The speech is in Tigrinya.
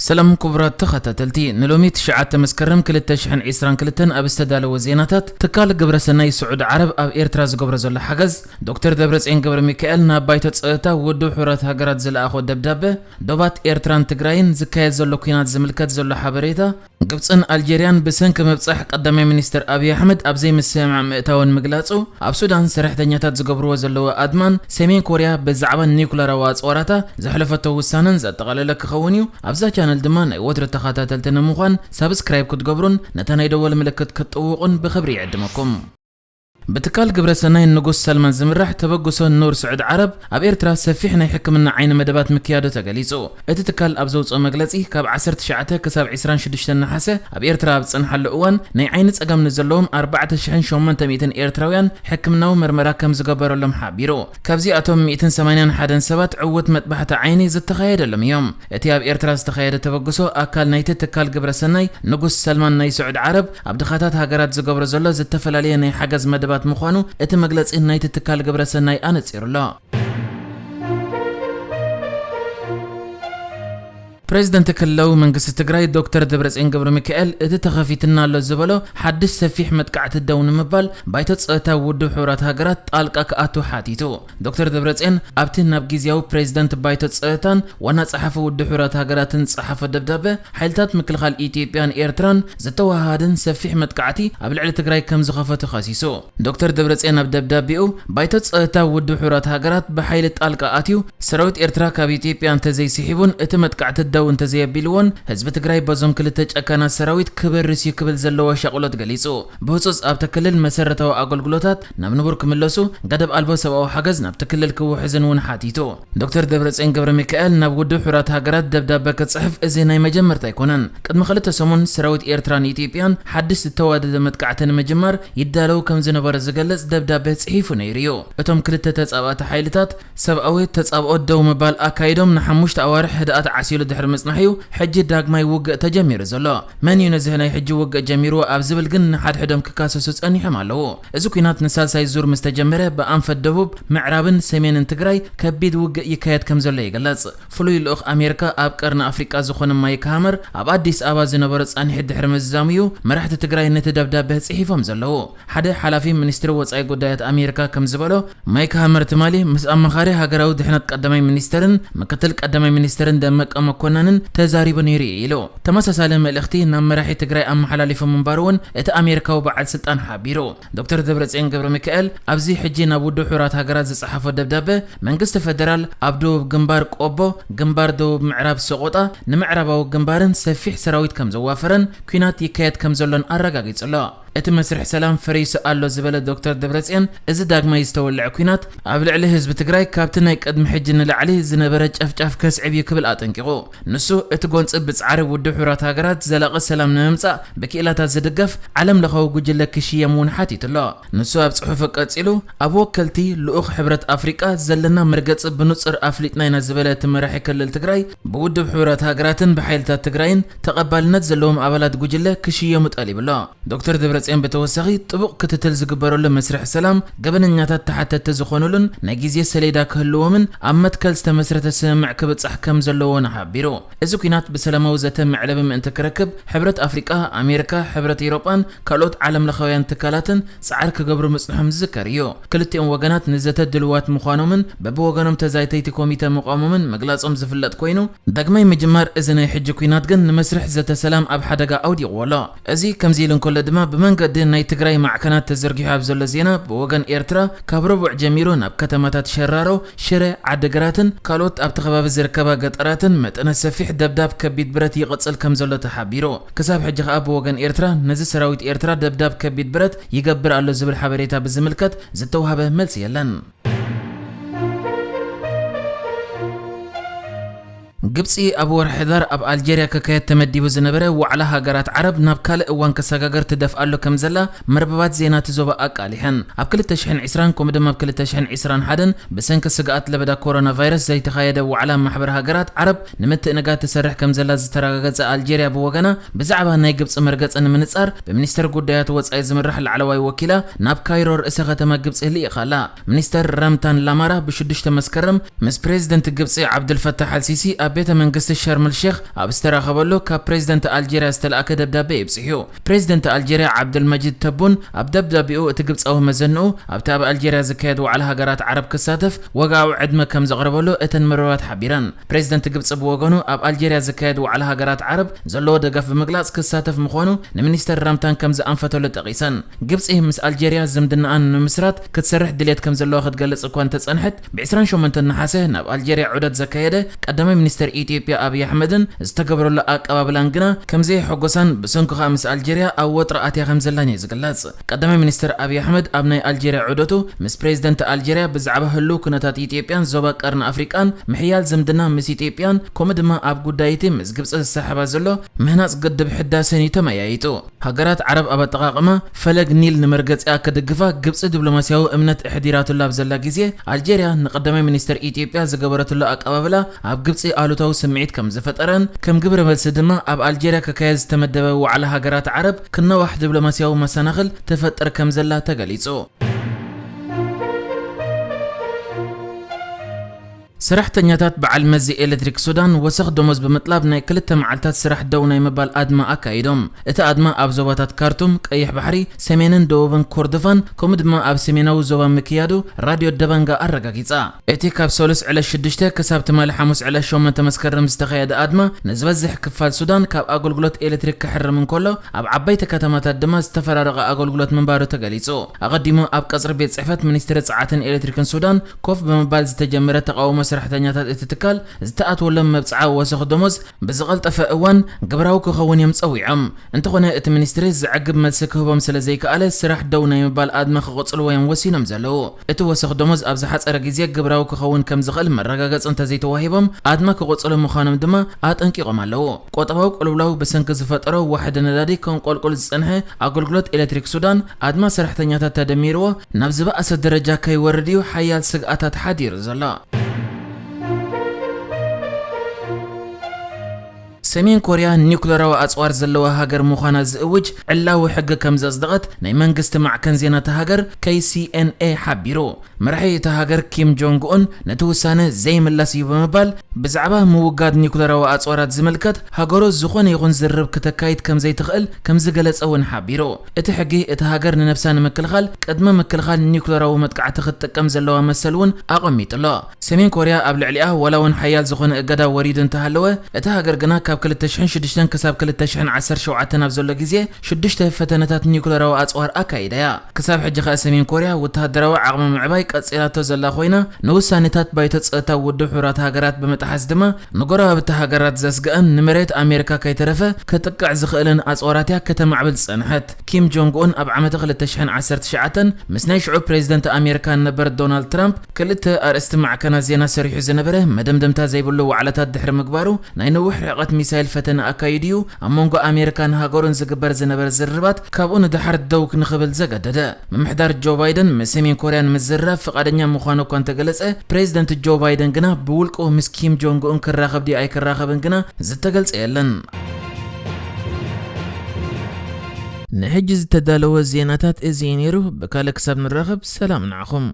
ሰላም ክቡራት ተኸታተልቲ፣ ንሎሚ ትሽዓተ መስከረም ክልተ ሽሕን ዕስራን ክልተን ኣብ ዝተዳለወ ዜናታት፣ ትካል ግብረሰናይ ስዑድ ዓረብ ኣብ ኤርትራ ዝገብሮ ዘሎ ሓገዝ፣ ዶክተር ደብረጽዮን ገብረ ሚካኤል ናብ ባይቶ ጸጥታ ውድብ ሕቡራት ሃገራት ዝለኣኾ ደብዳበ፣ ዶባት ኤርትራን ትግራይን ዝካየድ ዘሎ ኲናት ዝምልከት ዘሎ ሓበሬታ፣ ግብጽን ኣልጀርያን ብሰንኪ ምብጻሕ ቀዳማይ ሚኒስትር ኣብይ ኣሕመድ ኣብ ዘይምስምማዕ ምእታወን ምግላጹ፣ ኣብ ሱዳን ሰራሕተኛታት ዝገብርዎ ዘለዉ ኣድማን፣ ሰሜን ኮርያ ብዛዕባ ኒኩለራዊ ኣጽዋራታ ዘሕለፈቶ ውሳነን ዘጠቓለለ ክኸውን እዩ። ኣብዛ ቻነል ድማ ናይ ወትሩ ተኸታተልቲ ንምዃን ሳብስክራይብ ክትገብሩን ነታ ናይ ደወል ምልክት ክትጥውቑን ብኽብሪ ይዕድመኩም። ብትካል ግብረ ሰናይ ንጉስ ሰልማን ዝምራሕ ተበግሶ ኑር ስዑድ ዓረብ ኣብ ኤርትራ ሰፊሕ ናይ ሕክምና ዓይኒ መደባት ምክያዱ ተገሊጹ። እቲ ትካል ኣብ ዘውጽኦ መግለጺ፣ ካብ ዓሰርተ ትሽዓተ ክሳብ ዕስራን ሽዱሽተን ነሓሰ ኣብ ኤርትራ ኣብ ዝጸንሓሉ እዋን፣ ናይ ዓይኒ ጸገም ንዘለዎም ኣርባዕተ ሽሕን ሸሞንተ ሚእትን ኤርትራውያን ሕክምናዊ መርመራ ከም ዝገበረሎም ሓቢሩ። ካብዚኣቶም ሚእትን ሰማንያን ሓደን ሰባት ዕዉት መጥባሕቲ ዓይኒ ዝተኻየደሎም እዮም። እቲ ኣብ ኤርትራ ዝተኻየደ ተበግሶ ኣካል ናይቲ ትካል ግብረ ሰናይ ንጉስ ሰልማን ናይ ስዑድ ዓረብ ኣብ ድኻታት ሃገራት ዝገብሮ ዘሎ ዝተፈላለየ ናይ ሓገዝ መደባት ምዃኑ እቲ መግለጺ ናይቲ ትካል ግብረ ሰናይ ኣነጺሩ ኣሎ። ፕሬዝደንት ክልላዊ መንግስቲ ትግራይ ዶክተር ደብረጽዮን ገብረ ሚካኤል፣ እቲ ተኸፊትና ኣሎ ዝበሎ ሓድሽ ሰፊሕ መጥቃዕቲ ደው ንምባል፣ ባይቶ ጸጥታ ውድብ ሕቡራት ሃገራት ጣልቃ ክኣቱ ሓቲቱ። ዶክተር ደብረጽዮን ኣብቲ ናብ ግዝያዊ ፕሬዝደንት ባይቶ ጸጥታን ዋና ጸሓፊ ውድብ ሕቡራት ሃገራትን ዝጸሓፎ ደብዳበ፣ ሓይልታት ምክልኻል ኢትዮጵያን ኤርትራን ዝተወሃሃደን ሰፊሕ መጥቃዕቲ ኣብ ልዕሊ ትግራይ ከም ዝኸፈቱ ከሲሱ። ዶክተር ደብረጽዮን ኣብ ደብዳቤኡ፣ ባይቶ ጸጥታ ውድብ ሕቡራት ሃገራት ብሓይሊ ጣልቃ ኣትዩ፣ ሰራዊት ኤርትራ ካብ ኢትዮጵያ እንተዘይስሒቡን እቲ መጥቃዕቲ ደው እንተዘየቢልዎን፣ ህዝቢ ትግራይ በዞም ክልተ ጨካናት ሰራዊት ክበርስ እዩ ክብል ዘለዎ ሻቕሎት ገሊጹ። ብህጹጽ ኣብቲ ክልል መሰረታዊ ኣገልግሎታት ናብ ንቡር ክምለሱ፣ ገደብ ኣልቦ ሰብኣዊ ሓገዝ ናብቲ ክልል ክውሕዝን እውን ሓቲቱ። ዶክተር ደብረጽዮን ገብረ ሚካኤል ናብ ውድብ ሕቡራት ሃገራት ደብዳበ ክጽሕፍ እዚ ናይ መጀመርታ ኣይኮነን። ቅድሚ ክልተ ሰሙን ሰራዊት ኤርትራን ኢትዮጵያን ሓድሽ ዝተዋደደ መጥቃዕቲ ንምጅማር ይዳለው ከም ዝነበረ ዝገልጽ ደብዳበ ጽሒፉ ነይሩ እዩ። እቶም ክልተ ተጻባእቲ ሓይልታት ሰብኣዊ ተጻብኦ ደው ምባል ኣካይዶም ንሓሙሽተ ኣዋርሕ ህድኣት ዓሲሉ ድሕሪ ምጽናሕ እዩ ሕጂ ዳግማይ ውግእ ተጀሚሩ ዘሎ። መን እዩ ነዚ ናይ ሕጂ ውግእ ጀሚርዎ ኣብ ዝብል ግን ንሓድሕዶም ክካሰሱ ጸኒሖም ኣለዉ። እዚ ኲናት ንሳልሳይ ዙር ምስ ተጀመረ ብኣንፈት ደቡብ፣ ምዕራብን ሰሜንን ትግራይ ከቢድ ውግእ ይካየድ ከም ዘሎ ይግለጽ። ፍሉይ ልኡኽ ኣሜሪካ ኣብ ቀርኒ ኣፍሪቃ ዝኾነ ማይክ ሃመር ኣብ ኣዲስ ኣበባ ዝነበሮ ጻንሒት ድሕሪ ምዝዛሙ እዩ መራሕቲ ትግራይ ነቲ ደብዳበ ጽሒፎም ዘለዉ። ሓደ ሓላፊ ሚኒስትሪ ወጻኢ ጉዳያት ኣሜሪካ ከም ዝበሎ፣ ማይክ ሃመር ትማሊ ምስ ኣማኻሪ ሃገራዊ ድሕነት ቀዳማይ ሚኒስተርን ምክትል ቀዳማይ ሚኒስተርን ደመቀ መኮነንን ተዛሪቡ ነይሩ እዩ ኢሉ። ተመሳሳሊ መልእኽቲ ናብ መራሒ ትግራይ ኣመሓላሊፉ ምንባሩ እውን እቲ ኣሜሪካዊ በዓል ስልጣን ሓቢሩ። ዶክተር ደብረጽዮን ገብረ ሚካኤል ኣብዚ ሕጂ ናብ ውድብ ሕቡራት ሃገራት ዝጸሓፎ ደብዳበ፣ መንግስቲ ፈደራል ኣብ ደቡብ ግንባር ቆቦ፣ ግንባር ደቡብ ምዕራብ ሰቆጣ፣ ንምዕራባዊ ግንባርን ሰፊሕ ሰራዊት ከም ዘዋፈረን ኲናት ይካየድ ከም ዘሎን ኣረጋጊጹ ኣሎ። እቲ መስርሕ ሰላም ፈሪሱ ኣሎ ዝበለ ዶክተር ደብረጽዮን፣ እዚ ዳግማይ ዝተወልዐ ኲናት ኣብ ልዕሊ ህዝቢ ትግራይ ካብቲ ናይ ቅድሚ ሕጂ ንላዕሊ ዝነበረ ጨፍጫፍ ከስዕብ እዩ ክብል ኣጠንቂቑ። ንሱ፣ እቲ ጎንፂ ብጻዕሪ ውድብ ሕቡራት ሃገራት ዘላቒ ሰላም ንምምጻእ ብክኢላታት ዝድገፍ ዓለም ለኻዊ ጉጅለ ክሽየም እውን ሓቲቱ ኣሎ። ንሱ ኣብ ጽሑፉ ቀጺሉ፣ ኣብ ወከልቲ ልኡኽ ሕብረት ኣፍሪቃ ዘለና መርገጺ ብንጹር ኣፍሊጥና ኢና ዝበለ እቲ መራሒ ክልል ትግራይ፣ ብውድብ ሕቡራት ሃገራትን ብሓይልታት ትግራይን ተቐባልነት ዘለዎም ኣባላት ጉጅለ ክሽየሙ ጠሊቡ ኣሎ። ዶክተር ደብረጽዮን ብተወሳኺ ጥቡቕ ክትትል ዝግበረሉ መስርሕ ሰላም፣ ገበነኛታት ተሓተትቲ ዝኾኑሉን ናይ ግዜ ሰሌዳ ክህልዎምን ኣብ መትከል ዝተመስረተ ስምምዕ ክብጻሕ ከም ዘለዎን ሓቢሩ። እዚ ኲናት ብሰላማዊ ዘተ መዕለቢ ምእንቲ ክረክብ፣ ሕብረት ኣፍሪቃ፣ ኣሜሪካ፣ ሕብረት ኤውሮጳን ካልኦት ዓለም ለኻውያን ትካላትን ጻዕሪ ክገብሩ ምጽንሖም ዝዝከር እዩ። ክልቲኦም ወገናት ንዘተ ድልዋት ምዃኖምን በብወገኖም ተዛተይቲ ኮሚተ ምቋሞምን ምግላጾም ዝፍለጥ ኮይኑ፣ ዳግማይ ምጅማር እዚ ናይ ሕጂ ኲናት ግን ንመስርሕ ዘተ ሰላም ኣብ ሓደጋ ኣውዲቕዎ ኣሎ። እዚ ከምዚ ኢሉ እንከሎ ድማ፣ ብመንገዲ ናይ ትግራይ ማዕከናት ተዘርጊሑ ኣብ ዘሎ ዜና፣ ብወገን ኤርትራ ካብ ረቡዕ ጀሚሩ ናብ ከተማታት ሸራሮ፣ ሽረ፣ ዓዲግራትን ካልኦት ኣብቲ ከባቢ ዝርከባ ገጠራትን መጠነ ሰፊሕ ደብዳብ ከቢድ ብረት ይቕጽል ከም ዘሎ ተሓቢሩ። ክሳብ ሕጂ ከኣ ብወገን ኤርትራ ነዚ ሰራዊት ኤርትራ ደብዳብ ከቢድ ብረት ይገብር ኣሎ ዝብል ሓበሬታ ብዝምልከት ዝተዋህበ መልሲ የለን። ግብጺ ኣብ ወርሒ ሕዳር ኣብ ኣልጀርያ ክካየድ ተመዲቡ ዝነበረ ዋዕላ ሃገራት ዓረብ ናብ ካልእ እዋን ክሰጋገር ትደፍኣሉ ከም ዘላ መርበባት ዜና እቲ ዞባ ኣቃሊሐን። ኣብ ክልተ ሽሕን ዕስራን ከምኡ ድማ ኣብ ክልተ ሽሕን ዕስራን ሓደን ብሰንኪ ስግኣት ለበዳ ኮሮና ቫይረስ ዘይተኻየደ ዋዕላ ማሕበር ሃገራት ዓረብ ንምትእንጋድ ትሰርሕ ከም ዘላ ዝተረጋገጸ ኣልጀርያ ብወገና ብዛዕባ ናይ ግብጺ መርገጺ ንምንጻር ብሚኒስተር ጉዳያት ወጻኢ ዝምራሕ ላዕለዋይ ወኪላ ናብ ካይሮ ርእሰ ከተማ ግብጺ ልኢኻ ኣላ። ሚኒስተር ራምታን ላማራ ብሽዱሽተ መስከረም ምስ ፕሬዝደንት ግብጺ ዓብዱልፈታሕ ኣልሲሲ ኣብ ቤተ መንግስቲ ሸርምል ሼኽ ኣብ ዝተረኸበሉ ካብ ፕሬዝደንት ኣልጄርያ ዝተላእከ ደብዳቤ ይብጽሕዩ። ፕሬዝደንት ኣልጄርያ ዓብደልመጂድ ተቡን ኣብ ደብዳቤኡ እቲ ግብጻዊ መዘንኡ ኣብቲ ኣብ ኣልጄርያ ዝካየድ ዋዕላ ሃገራት ዓረብ ክሳተፍ ወግዓዊ ዕድመ ከም ዘቕረበሉ እተን መርበባት ሓቢረን። ፕሬዝደንት ግብጺ ብወገኑ ኣብ ኣልጄርያ ዝካየድ ዋዕላ ሃገራት ዓረብ ዘለዎ ደገፍ ብምግላጽ ክሳተፍ ምዃኑ ንሚኒስተር ራምታን ከም ዝኣንፈተሉ ጠቒሰን። ግብጺ ምስ ኣልጄርያ ዝምድናኣን ንምስራት ክትሰርሕ ድሌት ከም ዘለዋ ክትገልጽ እኳ እንተጸንሐት፣ ብ ዕስራን ሸሞንተን ነሓሰ ናብ ኣልጄርያ ዑደት ዘካየደ ቀዳማይ ሚኒስተር ኢትዮጵያ ኣብይ ኣሕመድን ዝተገበረሉ ኣቀባብላን ግና ከም ዘየሐጎሳን ብሰንኩ ከኣ ምስ ኣልጄርያ ኣብ ወጥሪ ኣትያ ከም ዘላን እዩ ዝግለጽ። ቀዳማይ ሚኒስተር ኣብይ ኣሕመድ ኣብ ናይ ኣልጄርያ ዑደቱ ምስ ፕሬዝደንት ኣልጄርያ ብዛዕባ ህሉው ኩነታት ኢትዮጵያን ዞባ ቀርኒ ኣፍሪቃን ምሕያል ዝምድና ምስ ኢትዮጵያን ከምኡ ድማ ኣብ ጉዳይ እቲ ምስ ግብጺ ዝሰሓባ ዘሎ ምህናጽ ግድብ ሕዳሰን እዩ ተመያይጡ። ሃገራት ዓረብ ኣብ ኣጠቓቕማ ፈለግ ኒል ንመርገጺኣ ክድግፋ ግብጺ ዲፕሎማስያዊ እምነት ኣሕዲራትሉ ኣብ ዘላ ግዜ፣ ኣልጄርያ ንቀዳማይ ሚኒስተር ኢትዮጵያ ዝገበረትሉ ኣቀባብላ ኣብ ግብጺ ኣሉታዊ ስምዒት ከም ዝፈጠረን፣ ከም ግብረ መልሲ ድማ ኣብ ኣልጄርያ ክካየድ ዝተመደበ ዋዕላ ሃገራት ዓረብ ክነዋሕ ዲፕሎማስያዊ መሰናኽል ትፈጥር ከም ዘላ ተገሊጹ። ሰራሕተኛታት በዓል መዚ ኤሌክትሪክ ሱዳን ወሰኽ ደሞዝ ብምጥላብ ናይ ክልተ መዓልታት ስራሕ ደው ናይ ምባል ኣድማ ኣካይዶም። እቲ ኣድማ ኣብ ዞባታት ካርቱም፣ ቀይሕ ባሕሪ፣ ሰሜንን ደቡብን ኮርዶፋን፣ ከምኡ ድማ ኣብ ሰሜናዊ ዞባ ምክያዱ ራድዮ ደባንጋ ኣረጋጊጻ። እቲ ካብ ሰሉስ ዕለት ሽዱሽተ ክሳብ ትማሊ ሓሙስ ዕለት ሸሞንተ መስከረም ዝተኻየደ ኣድማ፣ ንዝበዝሕ ክፋል ሱዳን ካብ ኣገልግሎት ኤሌክትሪክ ክሕርም እንከሎ፣ ኣብ ዓበይቲ ከተማታት ድማ ዝተፈራረቐ ኣገልግሎት ምንባሩ ተገሊጹ። ኣቐዲሙ ኣብ ቀጽሪ ቤት ጽሕፈት ሚኒስትሪ ጸዓትን ኤሌክትሪክን ሱዳን ኮፍ ብምባል ዝተጀመረ ተቓውሞ ሰራሕተኛታት እቲ ትካል ዝተኣትወሎም መብጽዓ ወሰኽ ደሞዝ ብዝቐልጠፈ እዋን ግብራዊ ክኸውን እዮም ጸዊዖም። እንተኾነ እቲ ሚኒስትሪ ዘዕግብ መልሲ ክህቦም ስለ ዘይከኣለ ስራሕ ደው ናይ ምባል ኣድማ ክቕጽልዎ እዮም ወሲኖም ዘለዉ። እቲ ወሰኽ ደሞዝ ኣብ ዝሓጸረ ግዜ ግብራዊ ክኸውን ከም ዝኽእል መረጋገጺ እንተዘይተዋሂቦም ኣድማ ክቕጽሉ ምዃኖም ድማ ኣጠንቂቖም ኣለዉ። ቆጠባዊ ቅልውላው ብሰንኪ ዝፈጠሮ ዋሕዲ ነዳዲ ከንቆልቁል ዝጸንሐ ኣገልግሎት ኤሌክትሪክ ሱዳን ኣድማ ሰራሕተኛታት ተደሚርዎ ናብ ዝበኣሰ ደረጃ ከይወርድ እዩ ሓያል ስግኣታት ሓዲሩ ዘሎ። ሰሜን ኮርያ ኒውክለራዊ ኣጽዋር ዘለዋ ሃገር ምዃና ዝእውጅ ዕላዊ ሕጊ ከም ዘጽደቐት ናይ መንግስቲ ማዕከን ዜና እታ ሃገር ኬ ሲ ኤን ኤ ሓቢሩ። መራሒ እታ ሃገር ኪም ጆንግ ኡን ነቲ ውሳነ ዘይምላስ እዩ ብምባል ብዛዕባ ምውጋድ ኒውክለራዊ ኣጽዋራት ዝምልከት ሃገሩ ዝኾነ ይኹን ዝርርብ ክተካይድ ከም ዘይትኽእል ከም ዝገለጸ እውን ሓቢሩ። እቲ ሕጊ እታ ሃገር ንነብሳ ንምክልኻል ቅድመ ምክልኻል ኒውክለራዊ መጥቃዕቲ ክትጥቀም ዘለዋ መሰል እውን ኣቐሚጡ ኣሎ። ሰሜን ኮርያ ኣብ ልዕሊኣ ዋላ እውን ሓያል ዝኾነ እገዳ ወሪዱ እንተሃለወ፣ እታ ሃገር ግና ካብ ክልተ ሽሕን ሽዱሽተን ክሳብ ክልተ ሽሕን ዓሰርተ ሸውዓተን ኣብ ዘሎ ግዜ ሽዱሽተ ፈተነታት ኒውክለራዊ ኣጽዋር ኣካይዳ እያ። ክሳብ ሕጂ ከኣ ሰሜን ኮርያ ወተሃደራዊ ዓቕማ ምዕባይ ቀጺላቶ ዘላ ኮይና፣ ንውሳኔታት ባይቶ ጸጥታ ውድብ ሕቡራት ሃገራት ብምጥሓስ ድማ ንጎረባብቲ ሃገራት ዘስግእን ንመሬት ኣሜሪካ ከይተረፈ ከጥቅዕ ዝኽእልን ኣጽዋራት እያ ከተማዕብል ዝጸንሐት። ኪም ጆንግ ኡን ኣብ ዓመተ ክልተ ሽሕን ዓሰርተ ትሽዓተን ምስ ናይ ሽዑ ፕሬዚደንት ኣሜሪካ ነበር ዶናልድ ትራምፕ ክልተ ኣርእስቲ ማዕከናት ዜና ሰሪሑ ዝነበረ መደምደምታ ዘይብሉ ዋዕላታት ድሕሪ ምግባሩ፣ ናይ ነዊሕ ርሕቀት ሚሳይል ፈተነ ኣካይዱ እዩ። ኣብ መንጎ ኣሜሪካን ሃገሩን ዝግበር ዝነበረ ዝርርባት ካብኡ ንደሓር ደው ንኽብል ዘገደደ። ምምሕዳር ጆ ባይደን ምስ ሰሜን ኮርያ ንምዝርራብ ፍቓደኛ ምዃኑ እኳ እንተገለጸ፣ ፕሬዚደንት ጆ ባይደን ግና ብውልቁ ምስ ኪም ጆንግ ኡን ክራኸብ ድዩ ኣይክራኸብን ግና ዝተገልጸ የለን። ንሕጂ ዝተዳለወ ዜናታት እዚ እዩ ነይሩ። ብካልእ ክሳብ ንራኸብ ሰላም ንዓኹም።